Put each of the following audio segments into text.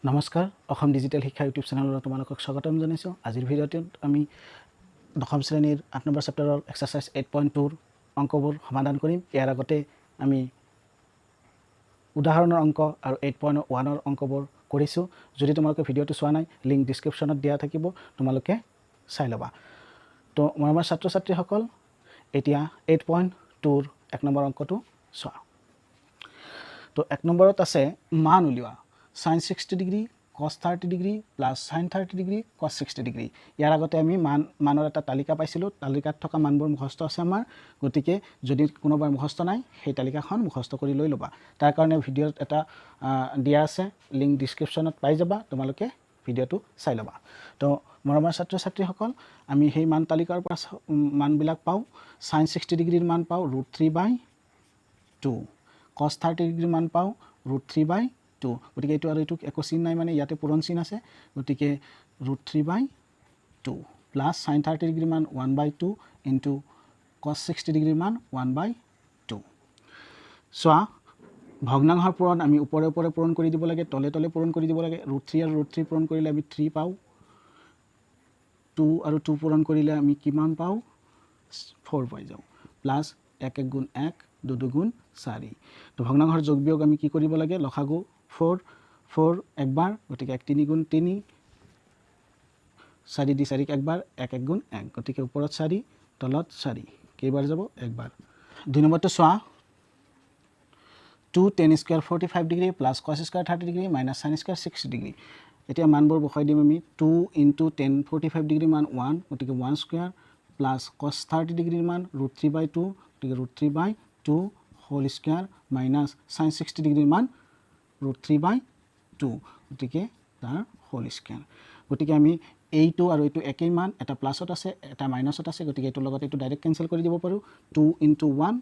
নমস্কাৰ, অসম ডিজিটেল শিক্ষা ইউটিউব চেনেললৈ তোমালোকক স্বাগতম জনাইছোঁ। আজিৰ ভিডিঅ'টোত আমি দশম শ্ৰেণীৰ 8 নম্বৰ চেপ্টাৰৰ এক্সাৰচাইজ 8.2ৰ অংকবোৰ সমাধান কৰিম। ইয়াৰ আগতে আমি উদাহৰণৰ অংক আৰু 8.1ৰ অংকবোৰ কৰিছোঁ। যদি তোমালোকে ভিডিঅ'টো চোৱা নাই, লিংক ডিছক্ৰিপশ্যনত দিয়া থাকিব, তোমালোকে চাই ল'বা। তো মৰমৰ ছাত্ৰ ছাত্ৰীসকল, এতিয়া 8.2ৰ 1 নম্বৰ অংকটো চোৱা। তো 1 নম্বৰত আছে মান উলিওৱা sin 60 degree cos 30 degree plus sin 30 degree cos 60 degree। ইয়াৰ আগতে আমি মানৰ এটা তালিকা পাইছিলোঁ। তালিকাত থকা মানবোৰ মুখস্থ আছে আমাৰ, গতিকে যদি কোনোবাৰ মুখস্থ নাই সেই তালিকাখন মুখস্থ কৰি লৈ ল'বা। তাৰ কাৰণে ভিডিঅ'ত এটা দিয়া আছে, লিংক ডিছক্ৰিপশ্যনত পাই যাবা, তোমালোকে ভিডিঅ'টো চাই ল'বা। তো মৰমৰ ছাত্ৰ ছাত্ৰীসকল, আমি সেই মান তালিকাৰ পৰা মানবিলাক পাওঁ। sin 60 ডিগ্ৰীৰ মান পাওঁ √3/2, cos 30 ডিগ্ৰীৰ মান পাওঁ √3/2। গতিকে এইটো আৰু এইটো একো চিন নাই, মানে ইয়াতে পূৰণ চিন আছে, গতিকে √3/2 প্লাছ sin 30 ডিগ্ৰীৰ মান 1/2 ইনটু cos 60 ডিগ্ৰীৰ মান 1/2। চোৱা, ভগ্নাংশৰ পূৰণ আমি ওপৰে ওপৰে পূৰণ কৰি দিব লাগে, তলে তলে পূৰণ কৰি দিব লাগে। √3 আৰু √3 পূৰণ কৰিলে আমি 3 পাওঁ, 2 আৰু 2 পূৰণ কৰিলে আমি কিমান পাওঁ, 4 পাই যাওঁ, প্লাছ 1 1 গুণ 1, 2 2 গুণ 4। তো ভগ্নাংশৰ যোগ বিয়োগ আমি কি কৰিব লাগে, লসাগু 4 4 একবাৰ, গতিকে 1 3 গুণ 3, 4 দি 4 একবাৰ, 1 1 গুণ 1, গতিকে ওপৰত 4 তলত 4, কেইবাৰ যাব, একবাৰ। 2 নম্বৰটো চোৱা, 2 tan square 45 degree plus cos square 30 degree minus sin square 60 degree। এতিয়া মানবোৰ বহাই দিম আমি। 2 ইনটু tan 45 degree মান 1, গতিকে 1 স্কুৱেৰ প্লাছ cos 30 ডিগ্ৰীৰ মান √3/2, গতিকে √3/2 হোল স্কুৱেৰ মাইনাছ sin 60 ডিগ্ৰীৰ মান √3/2, গতিকে তাৰ হোল স্কুৱেৰ। গতিকে আমি এইটো আৰু এইটো একেই মান, এটা প্লাছত আছে এটা মাইনাছত আছে, গতিকে এইটোৰ লগত এইটো ডাইৰেক্ট কেঞ্চেল কৰি দিব পাৰোঁ, 2 ইনটু 1।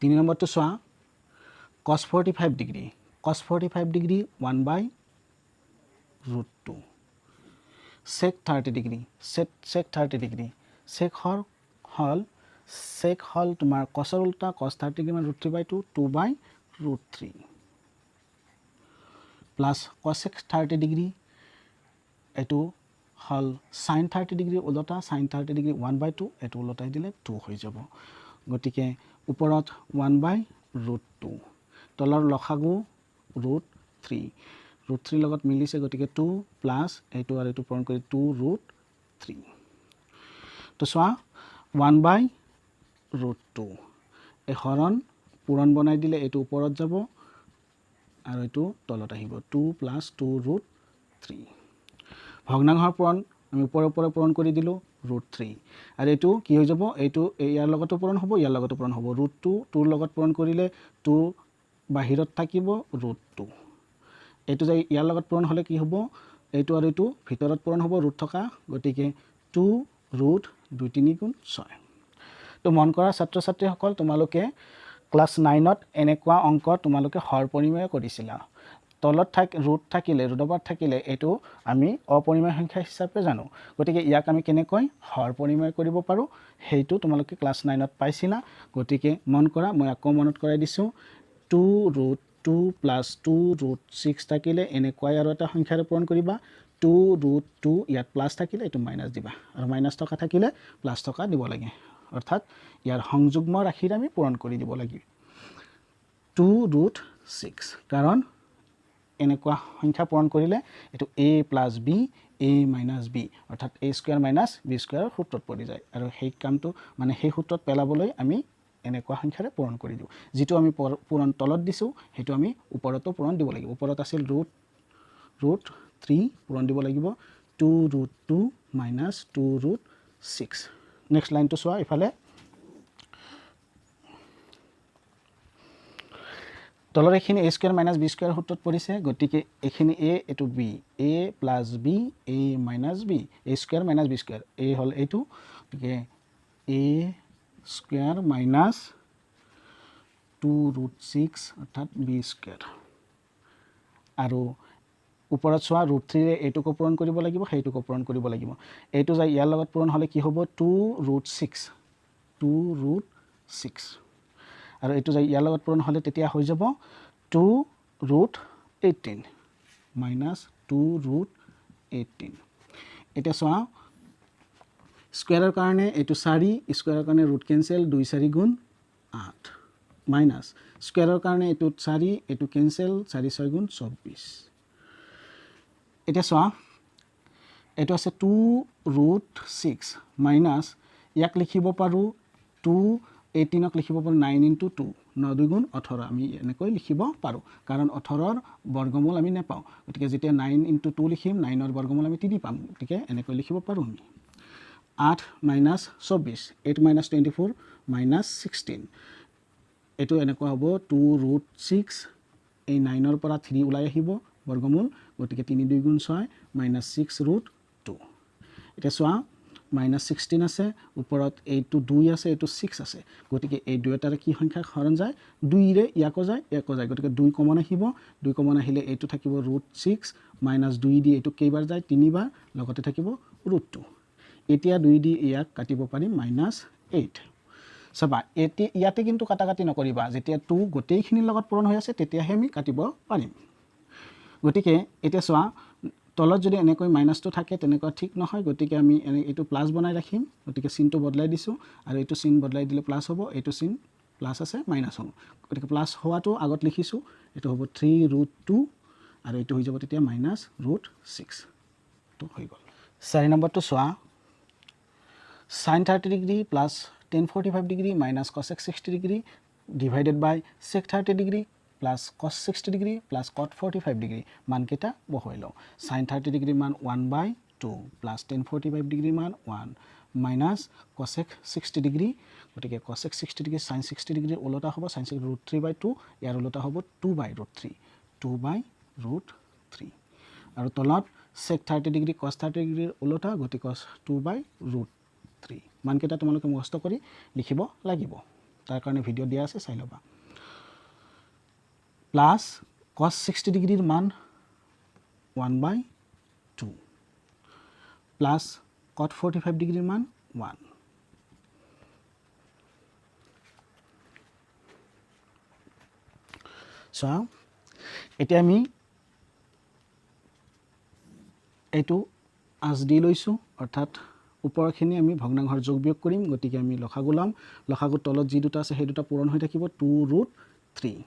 3 নম্বৰটো চোৱা, cos 45 degree, cos 45 degree 1/√2, sec 30 degree, sec 30 degree, sec হ'ল sec হ'ল তোমাৰ cosৰ উল্টা, cos 30 degree মান √3/2, 2/√3 প্লাছ cosec 30 degree, এইটো হ'ল sin 30 degree ওলটা, sin 30 degree 1/2, এইটো ওলটাই দিলে 2 হৈ যাব। গতিকে ওপৰত 1/√2, তলৰ লসাগু √3, √3 লগত মিলিছে, গতিকে 2 প্লাছ এইটো আৰু এইটো পূৰণ কৰি 2√3। তো চোৱা, 1/√2, এই হৰণ পূৰণ বনাই দিলে এইটো ওপৰত যাব আৰু এইটো তলত আহিব, 2 প্লাছ 2√3। ভগ্নাংশৰ পূৰণ আমি ওপৰে ওপৰে পূৰণ কৰি দিলোঁ √3, আৰু এইটো কি হৈ যাব, এইটো ইয়াৰ লগতো পূৰণ হ'ব, ইয়াৰ লগতো পূৰণ হ'ব। √2 2ৰ লগত পূৰণ কৰিলে 2 বাহিৰত থাকিব √2, এইটো যে ইয়াৰ লগত পূৰণ হ'লে কি হ'ব, এইটো আৰু এইটো ভিতৰত পূৰণ হ'ব ৰুট থকা, গতিকে 2 ৰুট 2 3 গুণ 6। তো মন কৰা ছাত্ৰ ছাত্ৰীসকল, তোমালোকে ক্লাছ 9ত এনেকুৱা অংক তোমালোকে হৰ পৰিমেয় কৰিছিলা। তলত ৰুট থাকিলে, ৰুট থাকিলে এইটো আমি অপৰিমেয় সংখ্যা হিচাপে জানো, গতিকে ইয়াক আমি কেনেকৈ হৰ পৰিমেয় কৰিব পাৰোঁ সেইটো তোমালোকে ক্লাছ 9ত পাইছিলা। গতিকে মন কৰা, মই আকৌ মনত কৰাই দিছোঁ, 2 √2 প্লাছ 2 √6 থাকিলে এনেকুৱাই আৰু এটা সংখ্যাৰে পূৰণ কৰিবা, 2 √2 ইয়াত প্লাছ থাকিলে এইটো মাইনাছ দিবা, আৰু মাইনাছ থকা থাকিলে প্লাছ থকা দিব লাগে, অৰ্থাৎ ইয়াৰ সংযুগ্ম ৰাশিৰে আমি পূৰণ কৰি দিব লাগিব 2 √6, কাৰণ এনেকুৱা সংখ্যা পূৰণ কৰিলে এইটো a plus b a minus b, অৰ্থাৎ a square minus b স্কুৱেৰৰ সূত্ৰত পৰি যায়, আৰু সেই কামটো মানে সেই সূত্ৰত পেলাবলৈ আমি এনেকুৱা সংখ্যাৰে পূৰণ কৰি দিওঁ। যিটো আমি পূৰণ তলত দিছোঁ সেইটো আমি ওপৰতো পূৰণ দিব লাগিব। ওপৰত আছিল √3 পূৰণ দিব লাগিব 2 √2 মাইনাছ 2 √6। নেক্সট লাইনটো চোৱা, ইফালে তলৰ এইখিনি a square minus b square সূত্ৰত পৰিছে, গতিকে এইখিনি a, এইটো b, a plus b a minus b, a square minus b square, a হ'ল এইটো, গতিকে a square minus 2 √6 অৰ্থাৎ বি স্কুৱেৰ, আৰু ওপৰত চোৱা √3ৰে এইটোকো পূৰণ কৰিব লাগিব, সেইটোকো পূৰণ কৰিব লাগিব। এইটো যাই ইয়াৰ লগত পূৰণ হ'লে কি হ'ব, 2 √6, 2 √6, আৰু এইটো যাই ইয়াৰ লগত পূৰণ হ'লে তেতিয়া হৈ যাব 2 √18। Minus 2 root 18। এতিয়া চোৱা স্কুৱেৰৰ কাৰণে এইটো 4, স্কুৱেৰৰ কাৰণে ৰুট কেঞ্চেল, 2 4 গুণ 8 মাইনাছ স্কুৱেৰৰ কাৰণে এইটো 4, এইটো কেঞ্চেল, 4 6 গুণ 24। এতিয়া চোৱা এইটো আছে 2 ৰুট 6 মাইনাছ ইয়াক লিখিব পাৰোঁ 2 18ক লিখিব পাৰোঁ 9 ইনটু 2, 9 2 গুণ 18 আমি এনেকৈ লিখিব পাৰোঁ, কাৰণ 18ৰ বৰ্গমূল আমি নেপাওঁ। গতিকে যেতিয়া 9 ইনটু 2 লিখিম 9ৰ বৰ্গমূল আমি 3 পাম, গতিকে এনেকৈ লিখিব পাৰোঁ আমি। 8 মাইনাছ 24, 8 মাইনাছ 24 মাইনাছ 16, এইটো এনেকুৱা হ'ব 2 ৰুট 6, এই 9ৰ পৰা 3 ওলাই আহিব বৰ্গমূল, গতিকে 3 2 গুণ 6 মাইনাছ 6 ৰুট 2। এতিয়া চোৱা মাইনাছ 16 আছে, ওপৰত এইটো 2 আছে, এইটো 6 আছে, গতিকে এই দুয়োটাৰে কি সংখ্যা হৰণ যায়, 2ৰে ইয়াকো যায় ইয়াকো যায়, গতিকে 2 কমন আহিব, 2 কমন আহিলে এইটো থাকিব ৰুট 6 মাইনাছ 2 দি এইটো কেইবাৰ যায় 3বাৰ, লগতে থাকিব ৰুট 2। এতিয়া 2 দি ইয়াক কাটিব পাৰিম মাইনাছ 8। চাবা এতিয়া ইয়াতে কিন্তু কাটাকাটি নকৰিবা, যেতিয়া 2 গোটেইখিনিৰ লগত পূৰণ হৈ আছে তেতিয়াহে আমি কাটিব পাৰিম। গতিকে এতিয়া চোৱা তলত যদি এনেকৈ মাইনাছটো থাকে তেনেকুৱা ঠিক নহয়, গতিকে আমি এনে এইটো প্লাছ বনাই ৰাখিম, গতিকে চিনটো বদলাই দিছোঁ, আৰু এইটো চিন বদলাই দিলে প্লাছ হ'ব, এইটো চিন প্লাছ আছে মাইনাছ হ'ব, গতিকে প্লাছ হোৱাটো আগত লিখিছোঁ, এইটো হ'ব 3 ৰুট 2 আৰু এইটো হৈ যাব তেতিয়া মাইনাছ ৰুট 6, এইটো হৈ গ'ল। 4 নম্বৰটো চোৱা sin 30 degree plus tan 45 degree minus cosec 60 degree divided by sec 30 degree plus cos 60 degree plus cot 45 degree মানকেইটা বহুৱাই লওঁ। sin 30 degree মান 1 by 2 plus tan 45 degree মান 1 minus cosec 60 degree, গতিকে cosec 60 degree sin 60 degree ওলোটা হ'ব, sin 60 root 3 by 2, ইয়াৰ ওলোটা হ'ব 2 by root 3, 2 by root 3, আৰু তলত sec 30 degree cos 30 degree ওলোটা, গতিকে cos 2 by root 3। মানকেইটা তোমালোকে মুখস্থ কৰি লিখিব লাগিব, তাৰ কাৰণে ভিডিঅ' দিয়া আছে চাই ল'বা। প্লাছ cos 60 ডিগ্ৰীৰ মান 1 by 2 plus cot 45 ডিগ্ৰীৰ মান 1। চোৱা এতিয়া আমি এইটো আঁচ দি লৈছোঁ, অৰ্থাৎ ওপৰখিনি আমি ভগ্নাংশৰ যোগ বিয়োগ কৰিম, গতিকে আমি লসাগু ল'ম, লসাগুৰ তলত যি দুটা আছে সেই দুটা পূৰণ হৈ থাকিব 2 ৰুট 3।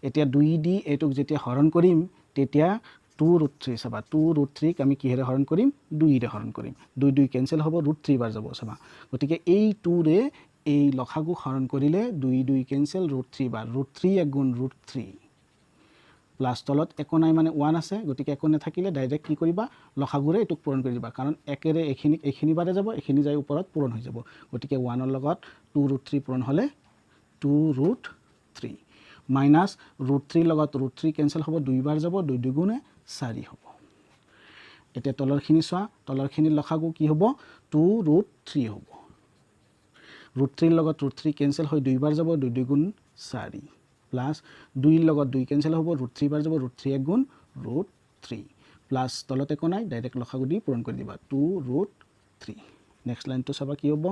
এতিয়া 2 দি এইটোক যেতিয়া হৰণ কৰিম তেতিয়া 2 ৰুট 3, চাবা 2 ৰুট 3ক আমি কিহেৰে হৰণ কৰিম, 2ৰে হৰণ কৰিম, 2 2 কেঞ্চেল হ'ব, ৰুট 3 বাৰ যাব চাবা, গতিকে এই 2ৰে এই লসাগু হৰণ কৰিলে 2 2 কেঞ্চেল ৰুট 3 বাৰ, ৰুট 3 এক গুণ ৰুট 3 প্লাছ তলত একো নাই মানে 1 আছে, গতিকে একো নাথাকিলে ডাইৰেক্ট কি কৰিবা লসাগুৰে এইটোক পূৰণ কৰি দিবা, কাৰণ একেৰে এইখিনি বাৰে যাব, এইখিনি যাই ওপৰত পূৰণ হৈ যাব, গতিকে 1ৰ লগত 2 ৰুট 3 পূৰণ হ'লে 2 ৰুট 3 মাইনাছ ৰুট 3 লগত ৰুট 3 কেঞ্চেল হ'ব, 2 বাৰ যাব, 2 2 গুণে 4 হ'ব। এতিয়া তলৰখিনি চোৱা, তলৰখিনিৰ লসাগু কি হ'ব 2 ৰুট 3 হ'ব, ৰুট 3ৰ লগত ৰুট 3 কেঞ্চেল হৈ 2 বাৰ যাব, 2 2 গুণ 4 প্লাছ 2ৰ লগত 2 কেঞ্চেল হ'ব, ৰুট 3 বাৰ যাব, ৰুট 3 এক গুণ ৰুট 3 প্লাছ তলত একো নাই, ডাইৰেক্ট লসাগু দি পূৰণ কৰি দিবা 2 ৰুট 3। নেক্সট লাইনটো চাবা কি হ'ব,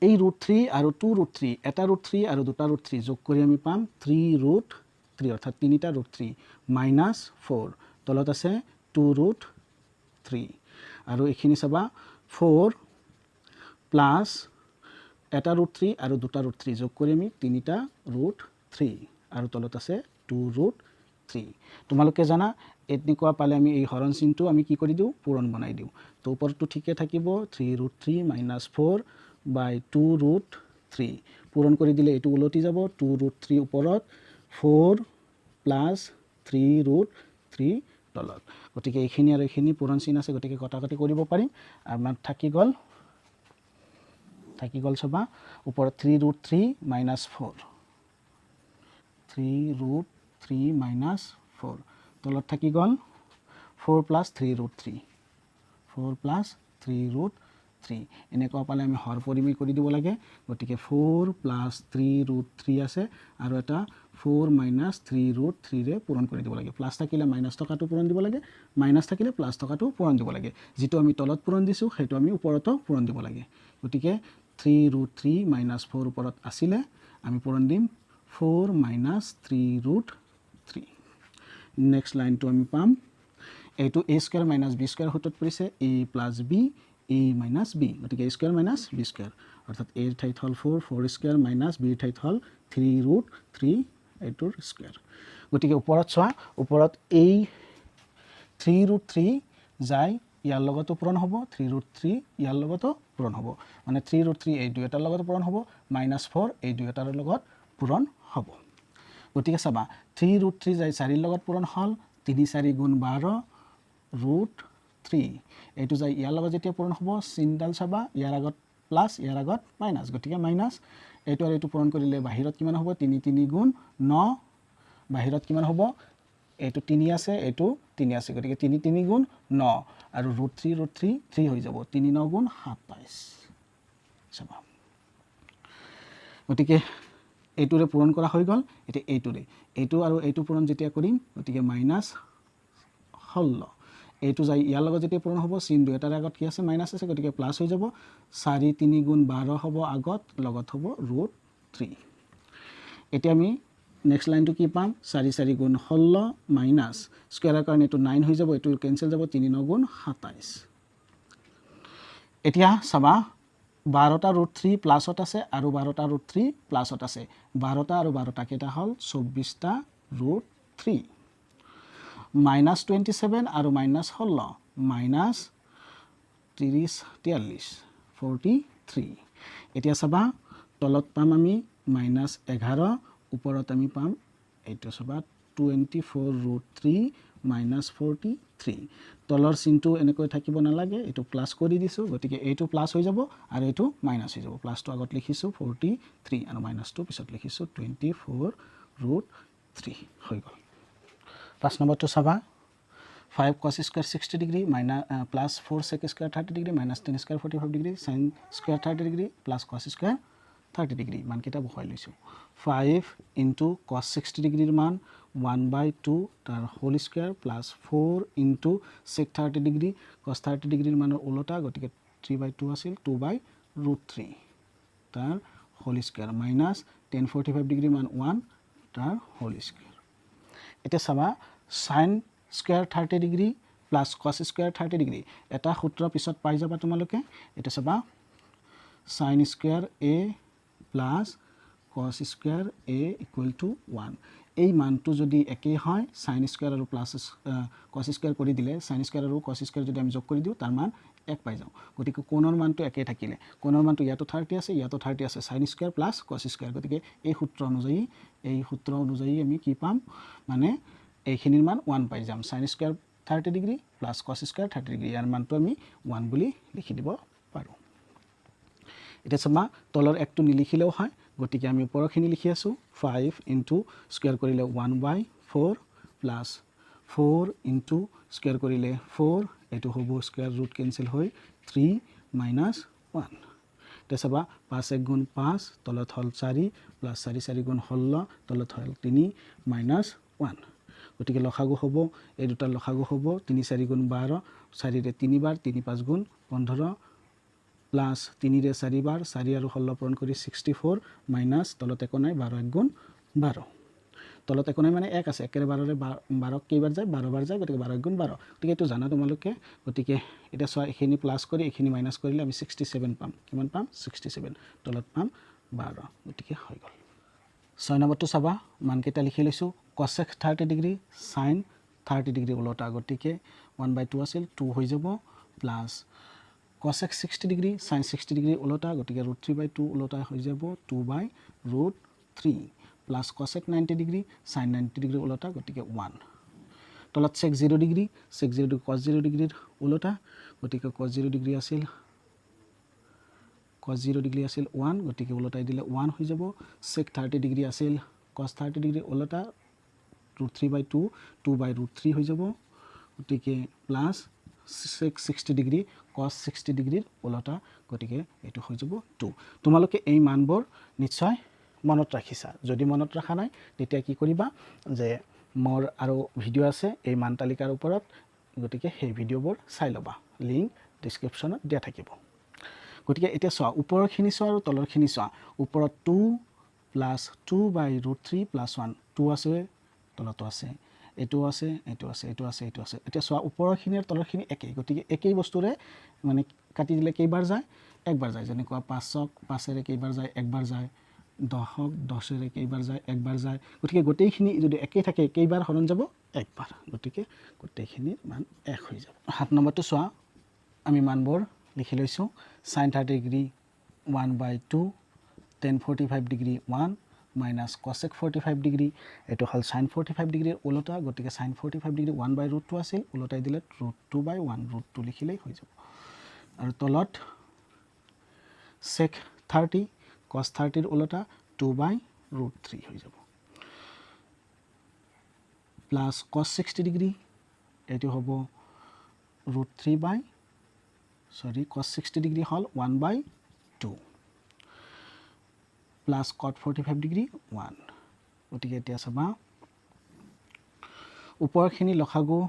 এই ৰুট 3 আৰু 2 ৰুট 3, এটা ৰুট 3 আৰু দুটা ৰুট 3 যোগ কৰি আমি পাম 3 ৰুট 3, অৰ্থাৎ তিনিটা ৰুট 3 মাইনাছ 4, তলত আছে 2 ৰুট 3, আৰু এইখিনি চাবা 4 প্লাছ এটা ৰুট 3 আৰু দুটা ৰুট 3 যোগ কৰি আমি তিনিটা ৰুট 3 আৰু তলত আছে 2 ৰুট 3। তোমালোকে জানা এনেকুৱা পালে আমি এই হৰণ চিনটো আমি কি কৰি দিওঁ, পূৰণ বনাই দিওঁ, তো ওপৰটো ঠিকে থাকিব 3 ৰুট 3 মাইনাছ 4 বাই 2 ৰুট 3, পূৰণ কৰি দিলে এইটো উলটি যাব, 2 ৰুট 3 ওপৰত 4 প্লাছ 3 ৰুট 3 তলত, গতিকে এইখিনি আৰু এইখিনি পূৰণ চিন আছে, গতিকে কটাকটি কৰিব পাৰিম। আমাৰ থাকি গ'ল চাবা ওপৰত 3 ৰুট 3 মাইনাছ 4, 3 ৰুট 3 মাইনাছ 4, তলত থাকি গ'ল 4 প্লাছ 3 ৰুট 3, 4 প্লাছ 3 ৰুট 3। এনেকুৱা পালে আমি হৰ পৰিমেয় কৰি দিব লাগে, গতিকে 4 প্লাছ 3 ৰুট 3 আছে আৰু এটা 4 মাইনাছ 3 ৰুট 3ৰে পূৰণ কৰি দিব লাগে। প্লাছ থাকিলে মাইনাছ থকাটো পূৰণ দিব লাগে, মাইনাছ থাকিলে প্লাছ থকাটো পূৰণ দিব লাগে, যিটো আমি তলত পূৰণ দিছোঁ সেইটো আমি ওপৰতো পূৰণ দিব লাগে। গতিকে 3 ৰুট 3 মাইনাছ 4 ওপৰত আছিলে, আমি পূৰণ দিম 4 মাইনাছ 3 ৰুট 3। নেক্সট লাইনটো আমি পাম, এইটো a square minus b square সূত্ৰত পৰিছে, a plus b a minus b, গতিকে a square minus b square, অৰ্থাৎ এৰ ঠাইত হ'ল ফ'ৰ, ফ'ৰ স্কুৱেৰ মাইনাছ বিৰ ঠাইত হ'ল থ্ৰী ৰুট থ্ৰী এইটোৰ স্কুৱেৰ। গতিকে ওপৰত চোৱা, ওপৰত এই থ্ৰী ৰুট থ্ৰী যায় ইয়াৰ লগতো পূৰণ হ'ব, থ্ৰী ৰুট থ্ৰী ইয়াৰ লগতো পূৰণ হ'ব, মানে থ্ৰী ৰুট থ্ৰী এই দুয়োটাৰ লগত পূৰণ হ'ব, মাইনাছ ফ'ৰ এই দুয়োটাৰ লগত পূৰণ হ'ব। গতিকে চাবা থ্ৰী ৰুট থ্ৰী যায় চাৰিৰ লগত পূৰণ হ'ল, তিনি চাৰি গুণ বাৰ ৰুট থ্ৰী, এইটো যায় ইয়াৰ লগত যেতিয়া পূৰণ হ'ব, চিনডাল চাবা ইয়াৰ আগত প্লাছ ইয়াৰ আগত মাইনাছ, গতিকে মাইনাছ, এইটো আৰু এইটো পূৰণ কৰিলে বাহিৰত কিমান হ'ব, তিনি তিনি গুণ ন, বাহিৰত কিমান হ'ব, এইটো তিনি আছে এইটো তিনি আছে, গতিকে তিনি তিনি গুণ ন আৰু root three root three three হৈ যাব, তিনি ন গুণ 27। চাবা গতিকে এইটোৰে পূৰণ কৰা হৈ গ'ল। এতিয়া এইটোৰে এইটো আৰু এইটো পূৰণ যেতিয়া কৰিম, গতিকে মাইনাছ 16, এইটো যায় ইয়াৰ লগত যেতিয়া পূৰণ হ'ব, চিন দুয়োটাৰ আগত কি আছে, মাইনাছ আছে, গতিকে প্লাছ হৈ যাব, চাৰি তিনি গুণ বাৰ হ'ব আগত, লগত হ'ব ৰুট থ্ৰী। এতিয়া আমি নেক্সট লাইনটো কি পাম, চাৰি চাৰি গুণ 16 মাইনাছ স্কুৱেৰৰ কাৰণে এইটো 9 হৈ যাব, এইটো কেঞ্চেল যাব, তিনি ন গুণ 27। এতিয়া চাবা 12টা ৰুট থ্ৰী প্লাছত আছে আৰু 12টা ৰুট থ্ৰী প্লাছত আছে, 12টা আৰু 12টা কেইটা হ'ল 24টা ৰুট থ্ৰী, মাইনাছ 27 আৰু মাইনাছ 16 মাইনাছ 43 43। এতিয়া চাবা তলত পাম আমি মাইনাছ 11, ওপৰত আমি পাম এইটো চাবা 24 ৰুট থ্ৰী মাইনাছ 43। তলৰ চিনটো এনেকৈ থাকিব নালাগে, এইটো প্লাছ কৰি দিছোঁ, গতিকে এইটো প্লাছ হৈ যাব আৰু এইটো মাইনাছ হৈ যাব। প্লাছটো আগত লিখিছোঁ 43 আৰু মাইনাছটো পিছত লিখিছোঁ 24 ৰুট থ্ৰী হৈ গ'ল। 5 নম্বৰটো চাবা, 5 cos square 60 degree minus plus 4 sec square 30 degree minus 10 square 45 degree sin square 30 degree plus cos square 30 degree, মানকেইটা বহাই লৈছোঁ। 5 ইনটু cos 60 ডিগ্ৰীৰ মান 1/2 তাৰ whole square plus 4 into sec 30 degree, cos 30 ডিগ্ৰীৰ মানৰ ওলোটা, গতিকে 3/2 আছিল 2/√3 তাৰ হোল স্কুৱেৰ মাইনাছ 10 45 ডিগ্ৰীৰ মান 1 তাৰ হোল স্কুৱেৰ। এতিয়া চাবা sin square 30 degree plus cos square 30 degree, এটা সূত্ৰ পিছত পাই যাবা তোমালোকে। এতিয়া চাবা sin square A plus cos square A equal to 1, এই মানটো যদি একেই হয় sin square আৰু প্লাছ cos square কৰি দিলে, sin square আৰু cos square যদি আমি যোগ কৰি দিওঁ তাৰ মান 1 পাই যাওঁ। গতিকে কোণৰ মানটো একেই থাকিলে, কোণৰ মানটো ইয়াতো 30 আছে ইয়াতো 30 আছে, sin square plus cos square, গতিকে এই সূত্ৰ অনুযায়ী আমি কি পাম, মানে এইখিনিৰ মান 1 পাই যাম, sin square 30 degree plus cos square 30 degree, ইয়াৰ মানটো আমি 1 বুলি লিখি দিব পাৰোঁ। এতিয়া চাবা তলৰ একটো নিলিখিলেও হয়, গতিকে আমি ওপৰখিনি লিখি আছোঁ, 5 ইনটু স্কুৱেৰ কৰিলে 1/4 প্লাছ 4 ইনটু স্কুৱেৰ কৰিলে 4, এইটো হ'ব স্কুৱেৰ ৰুট কেঞ্চেল হৈ 3 মাইনাছ 1। এতিয়া চাবা 5 1 গুণ 5 তলত হ'ল 4 প্লাছ 4 4 গুণ 16 তলত হ'ল 3 মাইনাছ 1, গতিকে লসাগু হ'ব, এই দুটাৰ লসাগু হ'ব 3 4 গুণ 12, 4ৰে 3 বাৰ 3 5 গুণ 15 প্লাছ 3ৰে 4 বাৰ 4 আৰু 16 পূৰণ কৰি 64 মাইনাছ তলত একো নাই 12 1 গুণ 12, তলত একো নাই মানে 1 আছে, 1 12ৰে 12 কেইবাৰ যায়, 12 বাৰ যায়, গতিকে 12 1 গুণ 12, গতিকে এইটো জানা তোমালোকে। গতিকে এতিয়া চোৱা এইখিনি প্লাছ কৰি এইখিনি মাইনাছ কৰিলে আমি 67 পাম, কিমান পাম 67, তলত পাম 12, গতিকে হৈ গ'ল। 6 নম্বৰটো চাবা, মানকেইটা লিখি লৈছোঁ, cosec 30 degree sin 30 degree ওলোটা, গতিকে 1/2 আছিল 2 হৈ যাব, plus cosec 60 degree sin 60 degree ওলোটা, গতিকে √3/2 ওলোটা হৈ যাব 2/√3 plus cosec 90 degree sin 90 degree ওলোটা, গতিকে 1, তলত sec 0 degree sec 0 degree cos 0 ডিগ্ৰীৰ ওলোটা, গতিকে cos 0 degree আছিল cos 0 degree আছিল 1, গতিকে ওলোটাই দিলে 1 হৈ যাব, sec 30 degree আছিল cos 30 degree ওলোটা √3/2 2/√3 হৈ যাব, গতিকে প্লাছ sec 60 degree cos 60 ডিগ্ৰীৰ ওলোটা, গতিকে এইটো হৈ যাব 2। তোমালোকে এই মানবোৰ নিশ্চয় মনত ৰাখিছা, যদি মনত ৰাখা নাই তেতিয়া কি কৰিবা যে মোৰ আৰু ভিডিঅ' আছে এই মান তালিকাৰ ওপৰত, গতিকে সেই ভিডিঅ'বোৰ চাই ল'বা, লিংক ডিছক্ৰিপশ্যনত দিয়া থাকিব। গতিকে এতিয়া চোৱা ওপৰখিনি চোৱা আৰু তলৰখিনি চোৱা, ওপৰত 2 প্লাছ 2/√3 প্লাছ 1, 2 আছে তলতো আছে, এইটো আছে, এইটো আছে, এইটো আছে, এইটো আছে। এতিয়া চোৱা ওপৰৰখিনি আৰু তলৰখিনি একেই, গতিকে একেই বস্তুৰে মানে কাটি দিলে কেইবাৰ যায়? একবাৰ যায়। যেনেকুৱা 5ক 5-এৰে কেইবাৰ যায়? একবাৰ যায়। 10ক 10-এৰে কেইবাৰ যায়? একবাৰ যায়। গতিকে গোটেইখিনি যদি একেই থাকে কেইবাৰ হৰণ যাব? একবাৰ। গতিকে গোটেইখিনিৰ মান 1 হৈ যাব। 7 নম্বৰটো চোৱা, আমি মানবোৰ লিখি লৈছোঁ। Sine 30 degree 1/2, tan 45 degree 1 minus cosec 45 degree, এইটো হ'ল চাইন 45 ডিগ্ৰীৰ ওলোটা, গতিকে চাইন 45 ডিগ্ৰী 1/√2 আছিল, ওলোটাই দিলে √2/1, √2 লিখিলেই হৈ যাব। আৰু তলত চেক 30, কছ 30ৰ ওলোটা 2/√3 হৈ যাব, প্লাছ কছ 60 ডিগ্ৰী, এইটো হ'ব কছ 60 ডিগ্ৰী হ'ল 1/2 প্লাছ কট 45 ডিগ্ৰী 1। গতিকে এতিয়া চাবা ওপৰখিনি লসাগু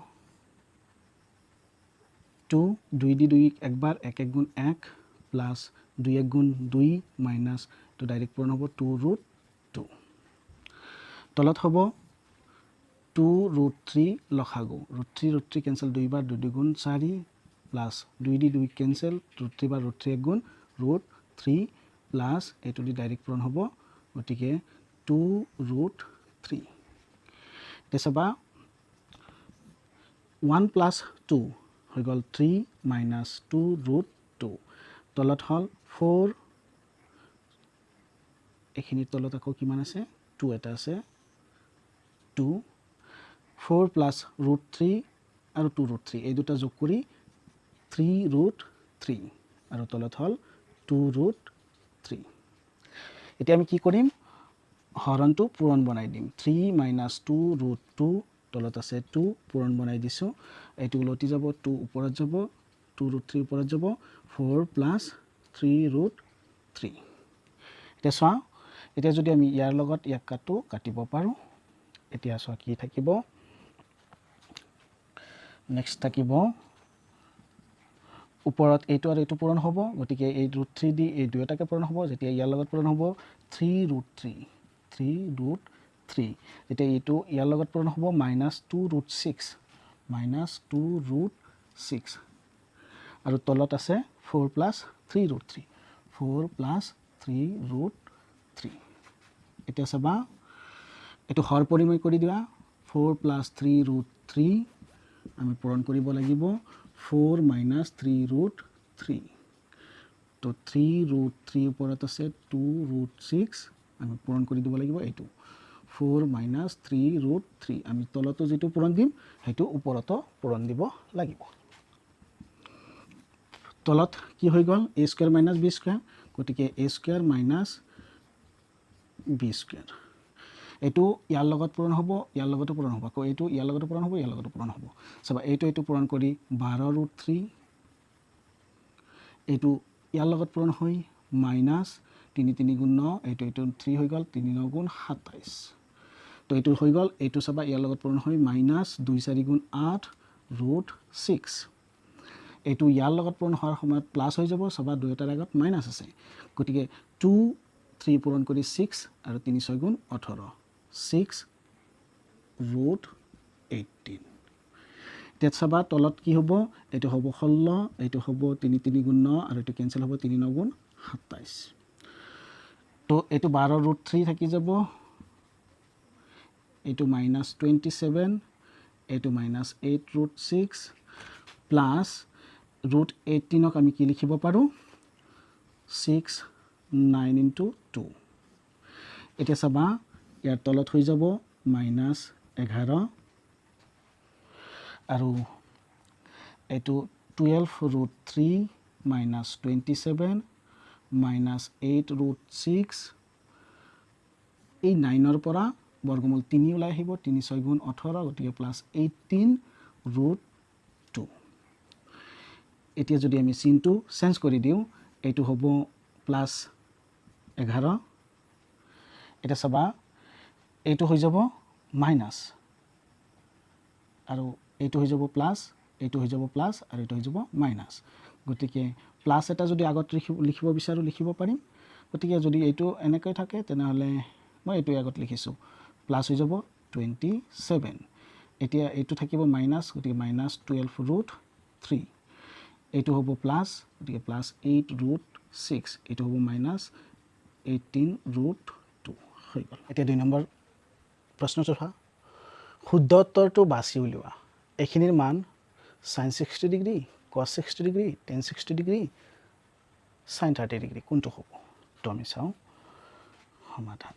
2, 2 দি 2 একবাৰ, 1 1 গুণ 1 প্লাছ 2 1 গুণ 2 মাইনাছ এইটো ডাইৰেক্ট পূৰণ হ'ব 2√2, তলত হ'ব 2√3 লসাগু, √3 √3 কেঞ্চেল দুইবাৰ, 2 2 গুণ 4 প্লাছ 2 দি 2 কেঞ্চেল, √3 বা √3 1 গুণ √3 প্লাছ এইটো দি ডাইৰেক্ট পূৰণ হ'ব, গতিকে 2√3। এতিয়া চাবা 1 প্লাছ 2 হৈ গ'ল 3 মাইনাছ 2√2, তলত হ'ল 4, এইখিনিৰ তলত আকৌ কিমান আছে? 2 এটা আছে, 2, 4 প্লাছ √3 আৰু 2√3 এই দুটা যোগ কৰি 3√3 আৰু তলত হ'ল 2√3। এতিয়া আমি কি কৰিম? হৰণটো পূৰণ বনাই দিম। 3 মাইনাছ 2√2, তলত আছে 2, পূৰণ বনাই দিছোঁ, এইটো উলটি যাব, 2 ওপৰত যাব, 2√3 ওপৰত যাব, 4 প্লাছ 3√3। এতিয়া চোৱা, এতিয়া যদি আমি ইয়াৰ লগত ইয়াক কাটো, কাটিব পাৰোঁ। এতিয়া চোৱা কি থাকিব? নেক্সট থাকিব ওপৰত এইটো আৰু এইটো পূৰণ হ'ব, গতিকে এই √3 দি এই দুয়োটাকে পূৰণ হ'ব, যেতিয়া ইয়াৰ লগত পূৰণ হ'ব 3√3, 3√3, যেতিয়া এইটো ইয়াৰ লগত পূৰণ হ'ব মাইনাছ 2√6, মাইনাছ 2√6, আৰু তলত আছে 4 প্লাছ 3√3, 4 প্লাছ 3√3। এতিয়া চাবা এইটো হৰ পৰিমেয় কৰি দিয়া, 4 প্লাছ 3√3 আমি পূৰণ কৰিব লাগিব 4 মাইনাছ 3√3, তো 3√3 ওপৰত আছে 2√6, আমি পূৰণ কৰি দিব লাগিব এইটো 4 মাইনাছ 3√3, আমি তলতো যিটো পূৰণ দিম সেইটো ওপৰতো পূৰণ দিব লাগিব। তলত কি হৈ গ'ল? A square minus B square, গতিকে A square minus B square, এইটো ইয়াৰ লগত পূৰণ হ'ব, ইয়াৰ লগতো পূৰণ হ'ব, আকৌ এইটো ইয়াৰ লগতো পূৰণ হ'ব, ইয়াৰ লগতো পূৰণ হ'ব। চাবা এইটো এইটো পূৰণ কৰি 12√3, এইটো ইয়াৰ লগত পূৰণ হৈ মাইনাছ 3 3 গুণ 9, এইটো এইটো 3 হৈ গ'ল, 3 9 গুণ 27, তো এইটো হৈ গ'ল। এইটো চাবা ইয়াৰ লগত পূৰণ হৈ মাইনাছ 2 4 গুণ 8 √6, এইটো ইয়াৰ লগত পূৰণ হোৱাৰ সময়ত প্লাছ হৈ যাব, চাবা দুয়োটাৰ আগত মাইনাছ আছে, গতিকে 2 3 পূৰণ কৰি 6 আৰু 3 6 গুণ 18, 6√18। এতিয়া চাবা তলত কি হ'ব? এইটো হ'ব 16, এইটো হ'ব 3 3 গুণ 9 আৰু এইটো কেঞ্চেল হ'ব 3 9 গুণ 27, তো এইটো 12√3 থাকি যাব, এইটো মাইনাছ 27, এইটো মাইনাছ 8√6 প্লাছ √18ক আমি কি লিখিব পাৰোঁ? 6 9 ইনটু 2। এতিয়া চাবা ইয়াৰ তলত হৈ যাব মাইনাছ 11 আৰু এইটো 12√3 মাইনাছ 27 মাইনাছ 8√6, এই 9ৰ পৰা বৰ্গমূল 3 ওলাই আহিব, 3 6 গুণ 18, গতিকে প্লাছ 18√2। এতিয়া যদি আমি চিনটো চেঞ্জ কৰি দিওঁ, এইটো হ'ব প্লাছ 11, এতিয়া চাবা এইটো হৈ যাব মাইনাছ আৰু এইটো হৈ যাব প্লাছ, এইটো হৈ যাব প্লাছ আৰু এইটো হৈ যাব মাইনাছ, গতিকে প্লাছ এটা যদি আগত লিখিব বিচাৰোঁ লিখিব পাৰিম। গতিকে যদি এইটো এনেকৈ থাকে তেনেহ'লে মই এইটো আগত লিখিছোঁ, প্লাছ হৈ যাব 27, এতিয়া এইটো থাকিব মাইনাছ, গতিকে মাইনাছ 12 ৰুট 3, এইটো হ'ব প্লাছ, গতিকে প্লাছ 8 ৰুট 6, এইটো হ'ব মাইনাছ 18 ৰুট 2 হৈ গ'ল। এতিয়া 2 নম্বৰ প্ৰশ্নটো চোৱা, শুদ্ধ উত্তৰটো বাছি উলিওৱা। এইখিনিৰ মান sine 60 degree, cos 60 degree, tan 60 degree, sine 30 degree কোনটো হ'ব? তো আমি চাওঁ সমাধান।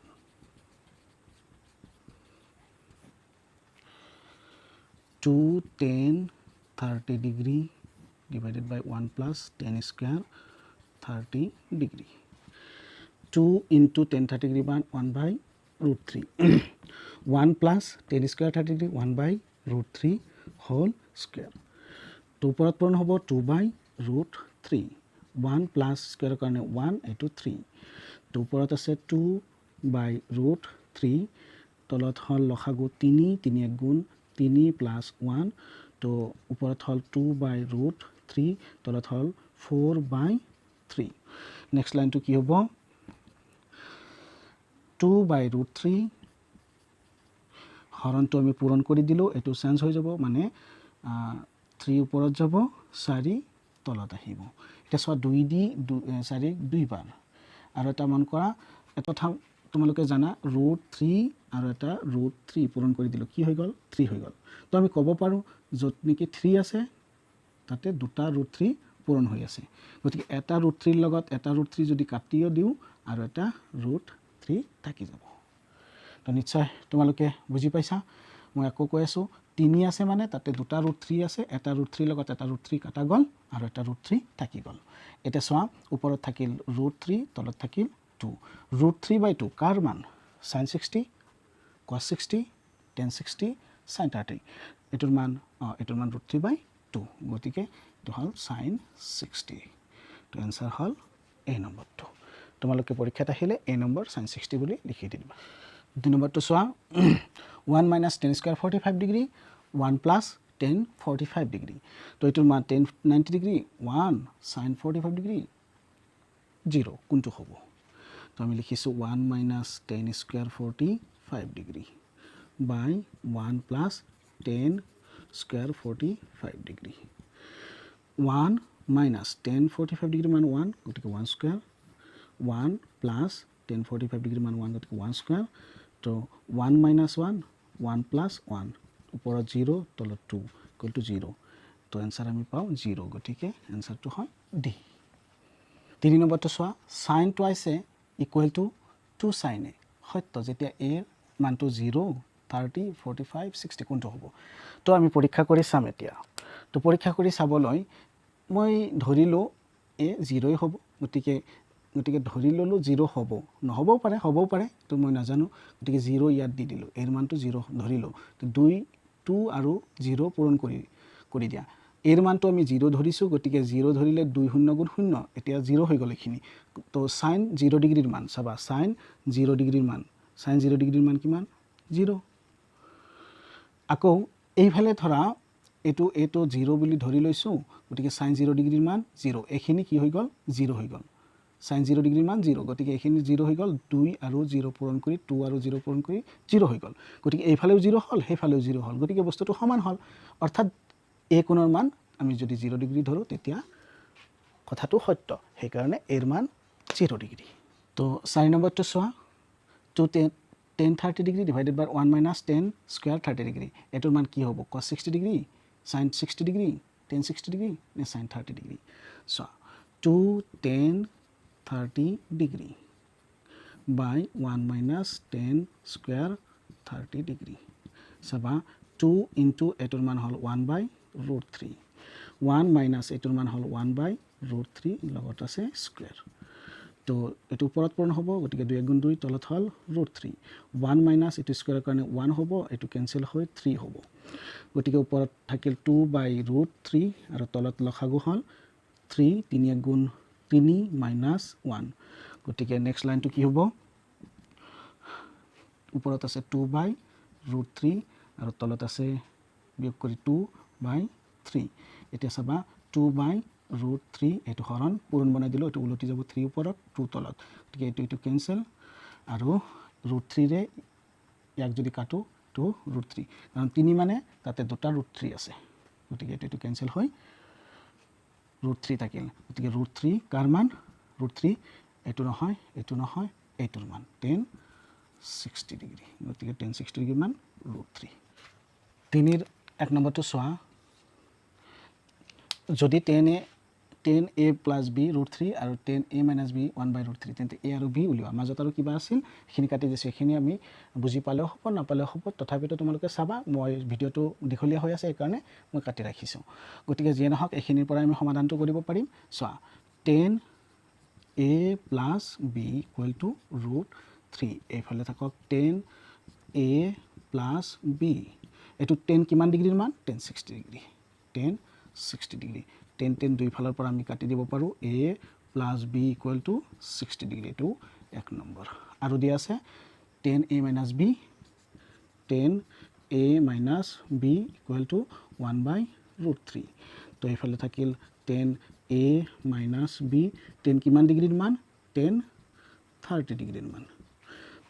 2 tan 30 degree divided by 1 plus tan square 30 degree. 2 into tan 30 degree by 1 by root 3. 1 plus tan square 30 degree 1 by root 3 whole square. 2 ওপৰত পূৰণ হ'ব 2 by root 3. 1 plus square কাৰণে 1, এইটো 3. 2 ওপৰত আছে 2 by root 3, তলত হ'ল লসাগু 3, 3 এক গুণ 3 প্লাছ 1, তো ওপৰত হ'ল 2 by root 3, তলত হ'ল 4 by 3. Next লাইনটো কি হ'ব? 2 by root 3, হৰণটো আমি পূৰণ কৰি দিলোঁ, এইটো চেঞ্জ হৈ যাব, মানে 3 ওপৰত যাব, 4 তলত আহিব। এতিয়া চোৱা 2 দি 4 দুইবাৰ। আৰু এটা মন কৰা, এটা কথা তোমালোকে জানা, ৰুট 3 আৰু এটা ৰুট 3 পূৰণ কৰি দিলোঁ, কি হৈ গ'ল? 3 হৈ গ'ল। তো আমি ক'ব পাৰোঁ য'ত নেকি 3 আছে তাতে দুটা ৰুট 3 পূৰণ হৈ আছে, গতিকে এটা ৰুট 3ৰ লগত এটা ৰুট 3 যদি কাটিও দিওঁ আৰু এটা ৰুট 3 থাকি যাব। তো নিশ্চয় তোমালোকে বুজি পাইছা। মই আকৌ কৈ আছোঁ, 3 আছে মানে তাতে দুটা ৰুট 3 আছে, এটা ৰুট 3ৰ লগত এটা ৰুট 3 কাটা গ'ল আৰু এটা ৰুট 3 থাকি গ'ল। এতিয়া চোৱা ওপৰত থাকিল ৰুট 3, তলত থাকিল 2। ৰুট 3 বাই 2 কাৰ মান? Sine 60, cos 60, tan 60, sine 30। এইটোৰ মান এইটোৰ মান ৰুট 3 বাই 2, গতিকে এইটো হ'ল চাইন 60। তো এনচাৰ হ'ল এই নম্বৰটো। তোমালোকে পৰীক্ষাত আহিলে এই নম্বৰ চাইন 60 বুলি লিখি দি দিবা। 2 নম্বৰটো চোৱা, 1 minus tan square 45 degree, 1 plus tan 45 degree. তো এইটোৰ মান tan 90 degree, 1 sine 45 degree, 0 কোনটো হ'ব? তো আমি লিখিছোঁ 1 minus tan square 45 degree by 1 plus tan square 45 degree. 1 minus tan 45 degree মান 1, গতিকে 1 square, 1 plus tan 45 degree মান 1, গতিকে 1 স্কুৱেৰ। তো 1 মাইনাছ 1, 1 প্লাছ 1, ওপৰত 0, তলত 2, ইকুৱেল টু 0। তো এনচাৰ আমি পাওঁ 0, গতিকে এনচাৰটো হয় ডি। 3 নম্বৰটো চোৱা, sine twice A equal to 2 sine A সত্য যেতিয়া এৰ মানটো 0, 30, 45, 60 কোনটো হ'ব? তো আমি পৰীক্ষা কৰি চাম এতিয়া। তো পৰীক্ষা কৰি চাবলৈ মই ধৰিলোঁ এ 0ই হ'ব, গতিকে গতিকে ধৰি ল'লোঁ 0 হ'ব, নহ'বও পাৰে, হ'বও পাৰে, তো মই নাজানো, গতিকে 0 ইয়াত দি দিলোঁ, এৰ মানটো 0 ধৰিলোঁ। তো 2, 2 আৰু 0 পূৰণ কৰি দিয়া। এৰ মানটো আমি 0 ধৰিছোঁ, গতিকে 0 ধৰিলে 2 0 গুণ 0, এতিয়া 0 হৈ গ'ল এইখিনি। তো চাইন 0 ডিগ্ৰীৰ মান চাবা, চাইন 0 ডিগ্ৰীৰ মান, চাইন 0 ডিগ্ৰীৰ মান কিমান? 0। আকৌ এইফালে ধৰা এইটো এইটো 0 বুলি ধৰি লৈছোঁ, গতিকে চাইন 0 ডিগ্ৰীৰ মান 0, এইখিনি কি হৈ গ'ল? 0 হৈ গ'ল। চাইন 0 ডিগ্ৰীৰ মান 0, গতিকে এইখিনি 0 হৈ গ'ল, 2 আৰু 0 পূৰণ কৰি 2 আৰু 0 পূৰণ কৰি 0 হৈ গ'ল, গতিকে এইফালেও 0 হ'ল, সেইফালেও 0 হ'ল, গতিকে বস্তুটো সমান হ'ল। অৰ্থাৎ এই কোণৰ মান আমি যদি 0 ডিগ্ৰী ধৰোঁ তেতিয়া কথাটো সত্য, সেইকাৰণে এৰ মান 0 ডিগ্ৰী। তো 4 নম্বৰটো চোৱা, 2 tan 30 degree divided by 1 minus tan square 30 degree, এইটোৰ মান কি হ'ব? Cos 60 degree, sine 60 degree, tan 60 degree নে চাইন 30 ডিগ্ৰী? চোৱা 2 tan 30 degree by 1 minus tan square 30 degree. চাবা 2 ইনটু এইটোৰ মান হ'ল 1 বাই ৰুট 3, 1 মাইনাছ এইটোৰ মান হ'ল 1 বাই ৰুট 3, লগত আছে স্কুৱেৰ। তো এইটো ওপৰত পূৰণ হ'ব, গতিকে 2 গুণ 2, তলত হ'ল ৰুট 3। 1 মাইনাছ এইটো স্কুৱেৰৰ কাৰণে 1 হ'ব, এইটো কেঞ্চেল হৈ 3 হ'ব, গতিকে ওপৰত থাকিল 2 বাই ৰুট 3 আৰু তলত লসাগু হ'ল 3, 3 1 গুণ 3 মাইনাছ 1, গতিকে নেক্সট লাইনটো কি হ'ব? ওপৰত আছে 2 বাই ৰুট 3 আৰু তলত আছে বিয়োগ কৰি 2 বাই 3। এতিয়া চাবা 2 বাই ৰুট 3, এইটো হৰণ পূৰণ বনাই দিলোঁ, এইটো উলটি যাব 3 ওপৰত 2 তলত, গতিকে এইটো এইটো কেঞ্চেল, আৰু ৰুট 3ৰে ইয়াক যদি কাটো টু ৰুট থ্ৰী, কাৰণ তিনি মানে তাতে দুটা ৰুট থ্ৰী আছে, গতিকে এইটো কেঞ্চেল হৈ ৰুট থ্ৰী থাকিল। গতিকে ৰুট থ্ৰী কাৰ মান? ৰুট থ্ৰী এইটো নহয়, এইটো নহয়, এইটোৰ মান টেন ছিক্সটি ডিগ্ৰী, গতিকে টেন ছিক্সটি ডিগ্ৰী মান ৰুট থ্ৰী। তিনিৰ এক নম্বৰটো চোৱা, যদি tan A plus B root three আৰু tan A minus B one by root three, তেন্তে এ আৰু বি উলিওৱা। মাজত আৰু কিবা আছিল সেইখিনি কাটি দিছোঁ, সেইখিনি আমি বুজি পালেও হ'ব নাপালেও হ'ব, তথাপিতো তোমালোকে চাবা, মই ভিডিঅ'টো দীঘলীয়া হৈ আছে সেইকাৰণে মই কাটি ৰাখিছোঁ। গতিকে যিয়ে নহওক এইখিনিৰ পৰাই আমি সমাধানটো কৰিব পাৰিম। চোৱা tan A plus B equal to root three, এইফালে থাকক টেন এ প্লাছ বি, এইটো টেন কিমান ডিগ্ৰীৰ মান? Tan sixty degree, tan sixty degree. Tan tan দুইফালৰ পৰা আমি কাটি দিব পাৰোঁ, A plus B equal to sixty degree, এইটো এক নম্বৰ। আৰু দিয়া আছে tan A minus B, tan A minus B equal to one by root three. তো এইফালে থাকিল tan A minus B, tan কিমান ডিগ্ৰীৰ মান? টেন থাৰ্টি ডিগ্ৰীৰ মান।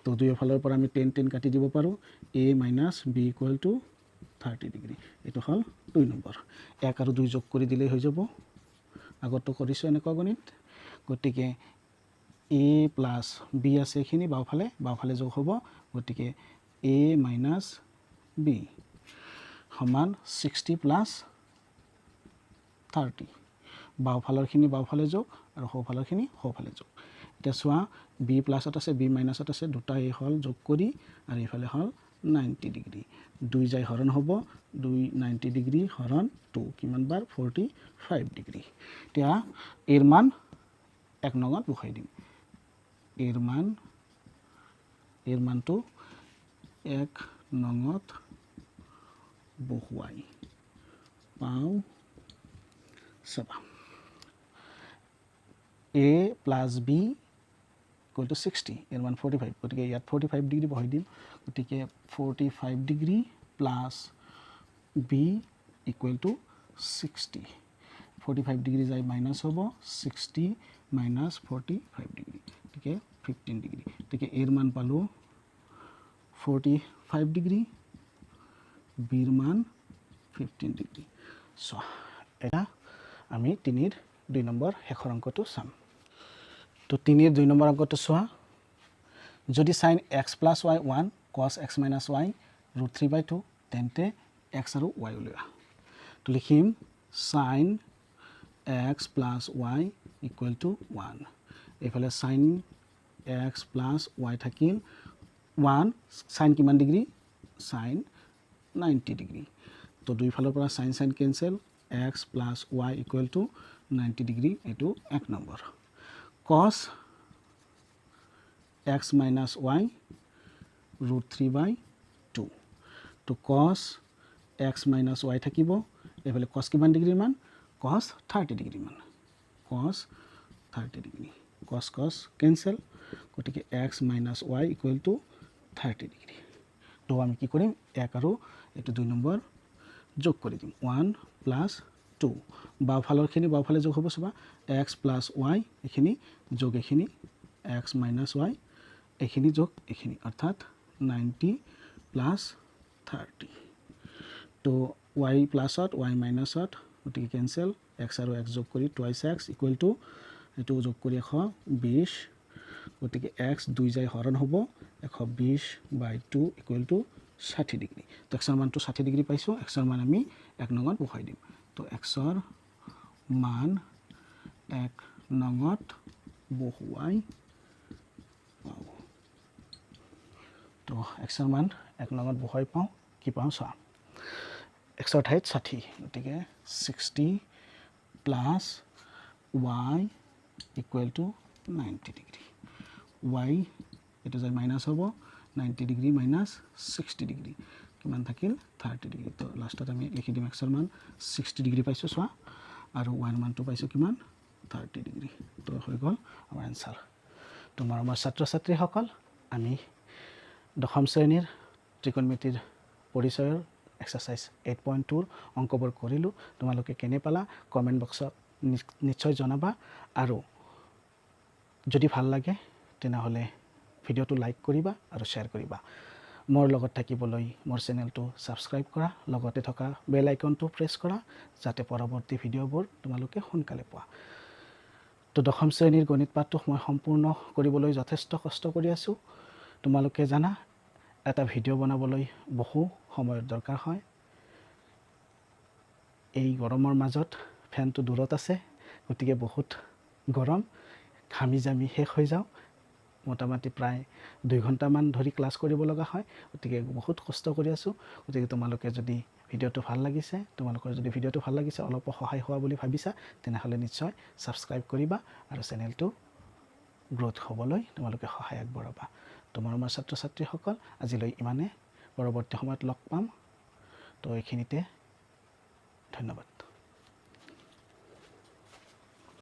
তো দুয়োফালৰ পৰা আমি টেন টেন কাটি দিব পাৰোঁ, A minus B equal to thirty degree, এইটো হ'ল দুই নম্বৰ। এক আৰু দুই যোগ কৰি দিলেই হৈ যাব, আগতো কৰিছোঁ এনেকুৱা গণিত। গতিকে এ প্লাছ বি আছে এইখিনি বাওঁফালে, বাওঁফালে যোগ হ'ব, গতিকে এ মাইনাছ বি সমান ছিক্সটি প্লাছ থাৰ্টি, বাওঁফালৰখিনি বাওঁফালে যোগ আৰু সোঁফালৰখিনি সোঁফালে যোগ। এতিয়া চোৱা বি প্লাছত আছে বি মাইনাছত আছে, দুটা এই হ'ল যোগ কৰি আৰু এইফালে হ'ল নাইণ্টি ডিগ্ৰী, দুই যাই হৰণ হ'ব, দুই নাইণ্টি ডিগ্ৰী হৰণ টু কিমান বাৰ? Forty five degree. এতিয়া এৰ মান এক নঙত বহাই দিম, এৰ মানটো এক নঙত বহুৱাই পাওঁ। চাবা A plus B equal to sixty, এৰ মান ফৰ্টি ফাইভ, গতিকে ইয়াত ফৰ্টি ফাইভ ডিগ্ৰী বহাই দিম, গতিকে forty five degree plus B equal to sixty, forty five degree যাই মাইনাছ হ'ব, sixty minus forty five degree, গতিকে ফিফটিন ডিগ্ৰী। গতিকে এৰ মান পালোঁ ফৰ্টি ফাইভ ডিগ্ৰী, বিৰ মান ফিফটিন ডিগ্ৰী। চোৱা এটা আমি তিনিৰ দুই নম্বৰ শেষৰ অংকটো চাম। তো তিনিৰ দুই নম্বৰ অংকটো চোৱা, যদি sine x plus y one cos x minus y root three by two, তেন্তে এক্স আৰু ৱাই উলিওৱা। তো লিখিম sine x plus y equal to one, এইফালে চাইন এক্স প্লাছ ৱাই থাকিল ওৱান, চাইন কিমান ডিগ্ৰী? Sign ninety degree. তো দুইফালৰ পৰা sine sine cancel, x plus y equal to ninety degree, এইটো এক number. Cos x minus y root three by two, তো কছ x minus Y থাকিব, এইফালে কছ কিমান ডিগ্ৰীৰ মান? কছ থাৰ্টি ডিগ্ৰী মান, cos thirty degree, cos cos cancel, গতিকে x minus y equal to thirty degree. তো আমি কি কৰিম, এক আৰু এইটো দুই নম্বৰ যোগ কৰি দিম, ওৱান প্লাছ টু, বাওঁফালৰখিনি বাওঁফালে যোগ হ'ব, চাবা এক্স প্লাছ ৱাই এইখিনি যোগ এইখিনি, এক্স মাইনাছ ৱাই এইখিনি যোগ এইখিনি, অৰ্থাৎ নাইণ্টি প্লাছ থাৰ্টি। তো ৱাই প্লাছত ৱাই মাইনাছত, গতিকে কেঞ্চেল, এক্স আৰু এক্স যোগ কৰি টুৱাইছ এক্স ইকুৱেল টু এইটো যোগ কৰি এশ বিছ, গতিকে এক্স দুই যাই হৰণ হ'ব, এশ বিছ বাই টু ইকুৱেল টু ষাঠি ডিগ্ৰী। তো এক্সৰ মানটো ষাঠি ডিগ্ৰী পাইছোঁ, এক্সৰ মান আমি এক নঙত বহাই দিম। তো এক্সৰ মান এক নঙত বহুৱাই পাওঁ। তো এক্সৰ মান এক নঙত বহুৱাই পাওঁ, কি পাওঁ চোৱা, এক্সৰ ঠাইত ষাঠি, গতিকে sixty plus y equal to ninety degree, y এইটো যায় মাইনাছ হ'ব, ninety degree minus sixty degree কিমান থাকিল? Thirty degree. তো লাষ্টত আমি লিখি দিম এক্সৰ মান ছিক্সটি ডিগ্ৰী পাইছোঁ চোৱা, আৰু ৱাইৰ মানটো পাইছোঁ কিমান? Thirty degree. তো হৈ গ'ল আমাৰ এনচাৰ। তোমাৰ আমাৰ ছাত্ৰ ছাত্ৰীসকল, আমি দশম শ্ৰেণীৰ ত্ৰিকোণমিতিৰ পৰিচয়ৰ এক্সাৰচাইজ 8.2ৰ অংকবোৰ কৰিলোঁ। তোমালোকে কেনে পালা কমেণ্ট বক্সত নিশ্চয় জনাবা, আৰু যদি ভাল লাগে তেনেহ'লে ভিডিঅ'টো লাইক কৰিবা আৰু শ্বেয়াৰ কৰিবা। মোৰ লগত থাকিবলৈ মোৰ চেনেলটো ছাবস্ক্ৰাইব কৰা, লগতে থকা বেল আইকনটো প্ৰেছ কৰা, যাতে পৰৱৰ্তী ভিডিঅ'বোৰ তোমালোকে সোনকালে পোৱা। তো দশম শ্ৰেণীৰ গণিত পাঠটো মই সম্পূৰ্ণ কৰিবলৈ যথেষ্ট কষ্ট কৰি আছোঁ। তোমালোকে জানা এটা ভিডিঅ' বনাবলৈ বহু সময়ৰ দৰকাৰ হয়। এই গৰমৰ মাজত ফেনটো দূৰত আছে, গতিকে বহুত গৰম, ঘামি জামি শেষ হৈ যাওঁ। মোটামুটি প্ৰায় 2 ঘণ্টামান ধৰি ক্লাছ কৰিব লগা হয়, গতিকে বহুত কষ্ট কৰি আছোঁ। গতিকে তোমালোকে যদি ভিডিঅ'টো ভাল লাগিছে, তোমালোকৰ যদি ভিডিঅ'টো ভাল লাগিছে, অলপো সহায় হোৱা বুলি ভাবিছা, তেনেহ'লে নিশ্চয় ছাবস্ক্ৰাইব কৰিবা আৰু চেনেলটো গ্ৰ'থ হ'বলৈ তোমালোকে সহায় আগবঢ়াবা। তোমাৰ আমাৰ ছাত্ৰ ছাত্ৰীসকল, আজিলৈ ইমানে, পৰৱৰ্তী সময়ত লগ পাম। তো এইখিনিতে ধন্যবাদ।